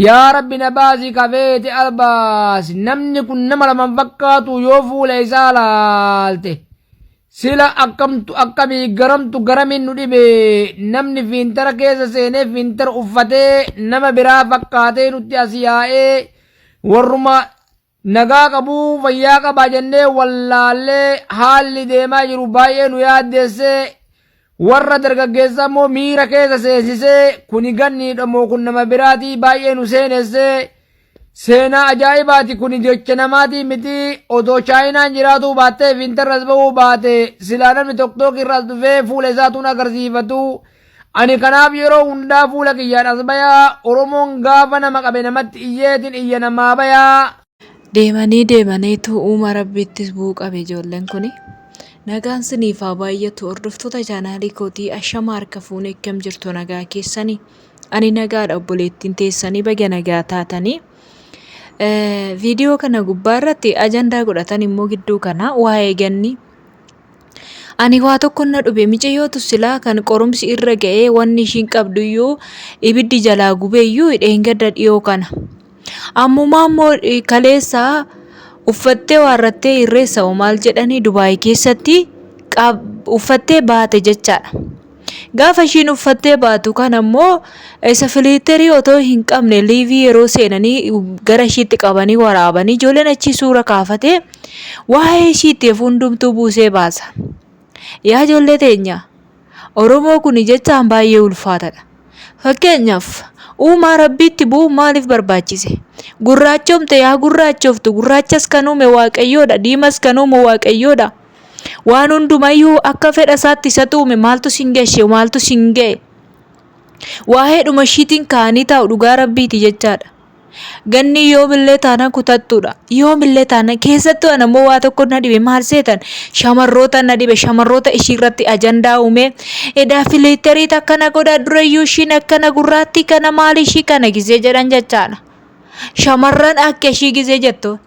Yaa Rabbi na baasi ka feete albaasi. Namni kun nama laman fakkaatu yoo fuula isaa laalte. Sila akkamtu akkamii garamtu garamiin nu dhibe namni fiintara keessa seenee fiintara uffatee nama biraa fakkaatee nutti as yaa'ee warruma nagaa qabuu fayyaa qabaa jennee wallaallee haalli deemaa jiru baay'ee nu yaaddessee warra dargaggeessaa immoo miira keessa seensisee kuni ganniidha moo kun nama biraatii baay'ee nu seenessee seenaa ajaa'ibaati kuni jecha namaatii miti otoo chaayinaan jiraatuu baattee fiintarras ba'uu baate silaa namni tokko irraas dhufee fuula isaatuun agarsiifatu. Ani kanaaf yeroo hundaa fuula kiyyaan as bayaa Oromoon gaafa nama qabe namatti iyyeetiin iyya namaa bayaa. Deemanii deemaniitu uuma rabbiittis bu'uu qabe ijoolleen kuni. Nagaan siniif haa baay'atu hordoftoota chaanaalii kootii ashama harka fuunee akkam jirtu nagaa keessanii. Ani nagaadha obboleettiin teessanii baga nagaa taatanii. Viidiyoo kana gubbaa irratti ajandaa godhatan immoo gidduu kana waa'ee ganni Ani waa tokko na dhube micayootu silaa kan qorumsi irra ga'ee wanni ishiin qabdu iyyuu ibiddi jalaa gubee iyyuu dheengadda dhiyoo kana. Ammumaa immoo kaleessa uffattee waarrattee irreessa hoo maal jedhanii Dubaay keessatti uffattee baate jechaadha. Gaafa ishiin uffattee baatu kana immoo isa filiiterii otoo hin qabne liivii yeroo seenanii gara ishiitti qabanii waraabanii ijoolleen achii suura kaafatee waa'ee ishiitti hundumtuu buusee baasa. Yaa ijoollee teenya Oromoo kuni jechaan baay'ee ulfaatadha. Fakkeenyaaf uumaa rabbiitti bu'uun maaliif barbaachise? Gurraachomte yaa gurraachoftu gurraachas kan uume waaqayyoodha diimas kan uume waaqayyoodha. Waan hundumayyuu akka fedha isaatti isatu uume maaltu sin gashe maaltu sin ga'e? Waa'eedhuma ishiitiin ka'anii taa'u dhugaa rabbiiti jechaadha. Ganni yoomillee taanaan kutattuudha. Yoomillee taanaan keessattuu ana immoo waa tokko na dhibe maal seetan shamarroota na dhibe shamarroota ishii irratti ajandaa uume edaa filiiterii akkana godha durayyuu ishiin akkana gurraattii kana maal ishii kana gisee jedhan jechaadha. Shamarran akka ishii gisee jettu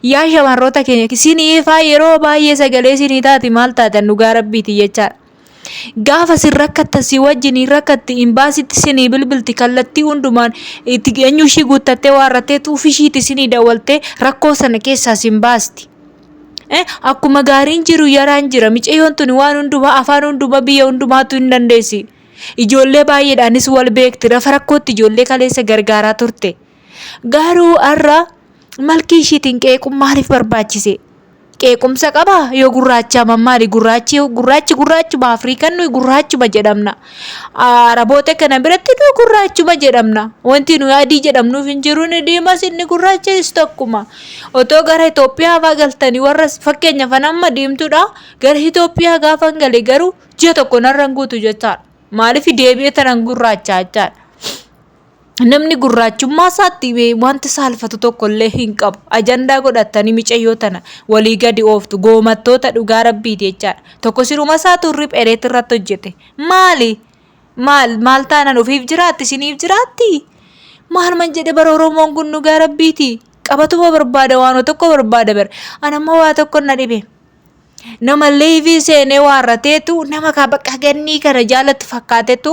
yaa shamarroota keenya siniifaa yeroo baay'ee sagalee sinii taati maal taatan dhugaa rabbiiti jechaadha. Gaafa sin rakkatta si wajjin hin rakkatti imbaasitti sinii bilbilti kallattii hundumaan itti eenyu ishii guuttattee waarrattee tuufi ishiiti sinii dawwaltee rakkoo sana keessaa sin baasti. Akkuma gaariin jiru yaraan jira micayyoon tuni waan hundumaa afaan hundumaa biyya hundumaatu hin dandeessi. Ijoollee baay'eedhaanis wal beekti lafa rakkootti ijoollee kaleessa gargaaraa turte. Garuu har'a malkii ishiitiin qeequun maaliif barbaachise? Qeequmsa qabaa? Yoo gurraachaaman maali? Gurraachi gurraachi gurraachuma Afriikan nuyi gurraachuma jedhamna. Araboota kana biratti nuyi gurraachuma jedhamna. Wanti nuyi adii jedhamnuuf hin jiru inni diimas inni gurraachis tokkuma. Otoo gara Itoophiyaa faa galtanii warra fakkeenyaaf an amma diimtuudha gara Itoophiyaa gaafan gale garuu ji'a tokko narra hin guutu jechaadha. Maaliif deebi'ee tanan gurraachaa jechaadha. Namni gurraachummaa isaatti wanta saalfatu tokko illee hin qabu. Ajandaa godhattanii micayyoo tana walii gadi ooftu. Goomattoota dhugaa rabbiiti jechaadha. Tokko siruma isaatu riphereet irratti hojjete. Maali? Maal maal taanan ofiif jiraatti isiniif jiraatti? Maal man jedhe bara Oromoon kun dhugaa rabbiiti. Qabatuma barbaada waan tokko barbaada bara. Anammoo waa tokko na dhibe. Nama liivii seenee waarrateetu nama ka bakka gannii kana jaalatu fakkaatetu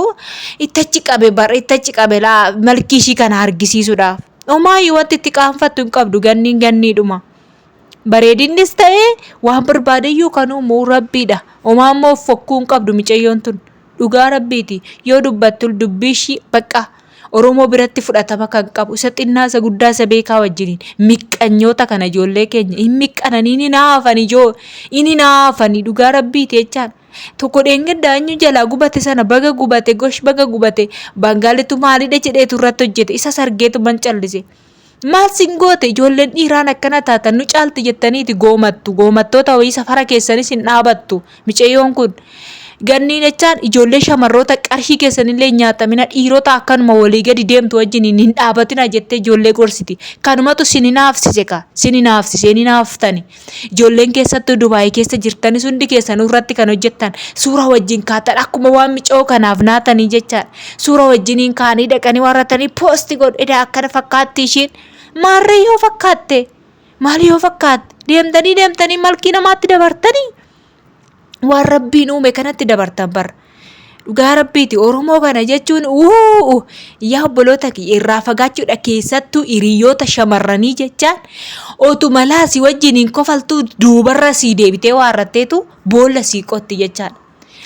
itti achi qabe bara itti achi qabe laa malkii ishii kana argisiisuudhaaf. Homaayyuu wanti itti qaanfattu hin qabdu ganniin ganniidhuma. Bareedinnis ta'ee waan barbaadeyyuu kan uumu rabbiidha. Homaa immoo fokkuu hin qabdu micayyoon tun. Dhugaa rabbiiti yoo dubbattu dubbii ishii bakka Oromoo biratti fudhatama kan qabu isa xinnaa isa guddaa isa beekaa wajjiniin miqqanyoota kana ijoollee keenya hin miqqananii ni naafan ijoo inni naafani dhugaa rabbiiti jechaan. Tokko dheengaddaa eenyu jalaa gubate sana baga gubate gosh baga gubate baangaalitu maalidha jedheetu irratti hojjete isa sargeetu man callise. Maal sin goote ijoolleen dhiiraan akkana taatan nu caalti jettaniiti goomattu goomattoota wayii safara keessanis hin dhaabattu micayyoon kun. Ganniin jechaan ijoollee shamarroota qarshii keessanillee hin nyaatamina dhiirota akkanuma walii gadi deemtu wajjin hin dhaabatina jettee ijoollee gorsiti. Kanumatu sin hinaafsise ka sin hinaafsise hin hinaaftani. Ijoolleen keessattuu Dubaay keessa jirtanis hundi keessanuu irratti kan hojjettan suura wajjin kaatan akkuma waan micoo kanaaf naatanii jechaadha. Suura wajjiniin kaanii dhaqanii warratanii poosti godhu edaa akkana fakkaatti ishiin. Maarree yoo fakkaatte maal yoo fakkaatte deemtanii deemtanii malkii namaatti dabartanii waan rabbiin uume kanatti dabartan bara. Dhugaa rabbiiti Oromoo kana jechuun uuu yaa obboloota kiyya irraa fagaachuudha keessattuu hiriyoota shamarranii jechaan otuma laa si wajjin hin kofaltuu duubarra sii deebitee waarratteetu boolla sii qotti jechaadha.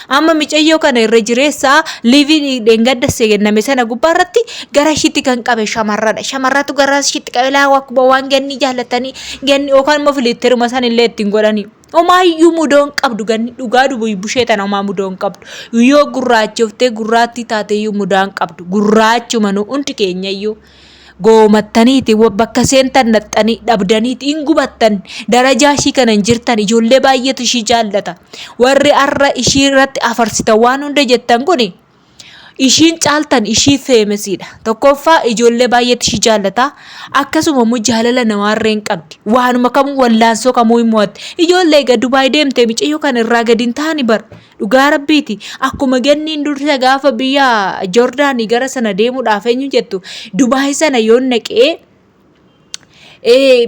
Amma micayyoo kana irra jireessaa liiviin dheengadda kenname sana gubbaa irratti gara ishiitti kan qabe shamarradha. Shamarratu gara ishiitti qabe laa akkuma waan ganni jaallatanii ganni yookaan immoo filiitteruma san illee ittiin godhanii. Homaayyuu mudoo hin qabdu ganni dhugaa dubu bushee tana homaa mudoo hin qabdu. Yoo gurraachoftee gurraattii taateeyyuu mudaa hin qabdu. Gurraachuma nu hundi keenyayyuu. Goomattaniiti bakka seentan naxxanii dhabdaniiti hin gubattan. Darajaa ishii kana hin jirtan ijoollee baay'eetu ishii jaallata. Warri har'a ishii irratti afarsitan waan hunda jettan kuni Ishiin caaltan ishii feemesiidha. Tokkoffaa ijoollee baay'eetu ishii jaallata. Akkasuma immoo jaalala namaarree hin qabdi. Waanuma kamuu wallaansoo kamuu hin mo'atti. Ijoollee egaa Dubaay deemtee micayyoo kana irraa gadi hin taani bar. Dhugaa rabbiiti. Akkuma ganniin dursa gaafa biyya Joordaanii gara sana deemuudhaaf eenyu jettu Dubaay sana yoon naqee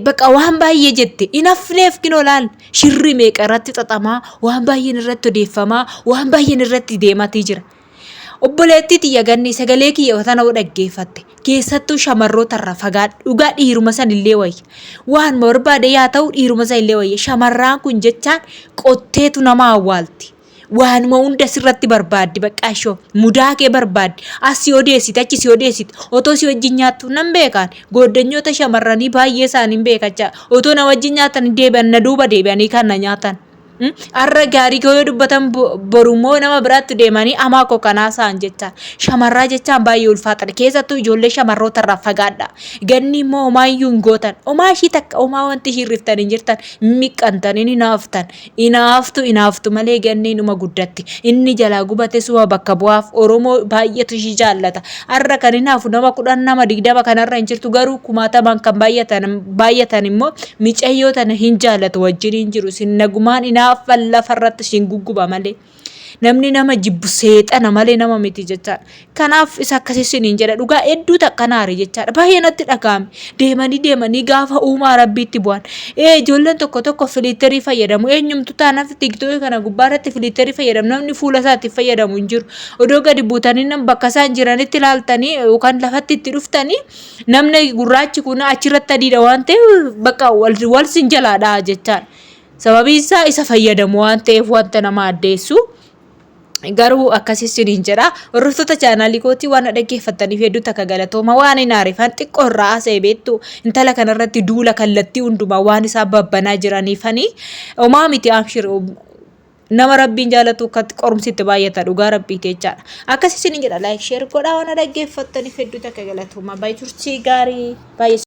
Bakka waan baay'ee jette hin hafneef kinoo laal shirri meeqa irratti xaxamaa waan baay'een irratti odeeffamaa waan baay'een irratti deematii jira. Obboleettii tiyya ganni sagalee kiyya tana yoo dhaggeeffatte keessattuu shamarroota irraa fagaadhu dhugaa dhiiruma san illee wayya waan barbaade yaa ta'u dhiiruma san illee wayya shamarraan kun jechaan qotteetu nama awwaalti. Waanuma hunda sirratti barbaaddi baqqaa ishoo mudaa kee barbaaddi as si odeessiti achi si odeessiti otoo si wajjin nyaattu nan beekaan gooddanyoota shamarranii baay'ee isaaniin beekachaa otoo na wajjin nyaatan deebi'an na duuba deebi'anii kan na nyaatan. Har'a gaarii koo yoo dubbatan boru immoo nama biraatti deemanii amaa koo kanaa isaan jechaan shamarraa jechaan baay'ee ulfaatadha keessattuu ijoollee shamarroota irraa fagaadha ganni immoo homaayyuu hin gootan homaa ishii takka homaa wanti ishii riftan hin jirtan miqqantan hin hinaaftan Inaaftu inaaftu malee ganni inuma guddatti. Inni jalaa gubate suma bakka bu'aaf. Oromoo baay'eetu ishii jaallata. Har'a kan inaafu nama 10 nama 20 kanarra hin jirtu garuu kumaatamaan kan baay'atan baay'atan immoo micayyoo tana hin jaallatu wajjin hin jiru. Isin nagumaan inaaffan lafarratti isin gugguba malee. Namni nama jibbu seexana malee nama miti jechaadha. Kanaaf isa akkasii isiniin jedha dhugaa hedduu takka naare jechaadha. Baay'ee natti dhaga'ame. Deemanii deemanii gaafa uumaa rabbiitti bu'an. Ee ijoolleen tokko tokko filiiterii fayyadamu. Eenyumtu taanaaf tiiktookii kana gubbaa irratti filiiterii fayyadamu. Namni fuula isaatti fayyadamu hin jiru. Odoo gadi buutanii nam bakka isaan jiranitti ilaaltanii yookaan lafatti itti dhuftanii namni gurraachi kun achirratti adiidha waan ta'eef bakka wal sin jalaadha jechaadha. Sababiin isaa isa fayyadamu waan ta'eef wanta nama addeessu. Garuu akkasii isiniin jedha. Hordoftoota chaanaalii kootii waan na dhaggeeffattaniif hedduu takka galatooma. Waan hin aarifan xiqqoo irraa haasa'e beektu intala kanarratti duula kallattii hundumaa waan isaan babbanaa jiraniifani. Homaa miti amshir nama rabbiin jaalatu akkatti qorumsi itti baay'ata dhugaa rabbiiti jechaadha. Akkasii isiniin jedha like share godhaa waan na dhaggeeffattaniif hedduu takka galatooma. Baay'ee turtii gaarii baay'ee.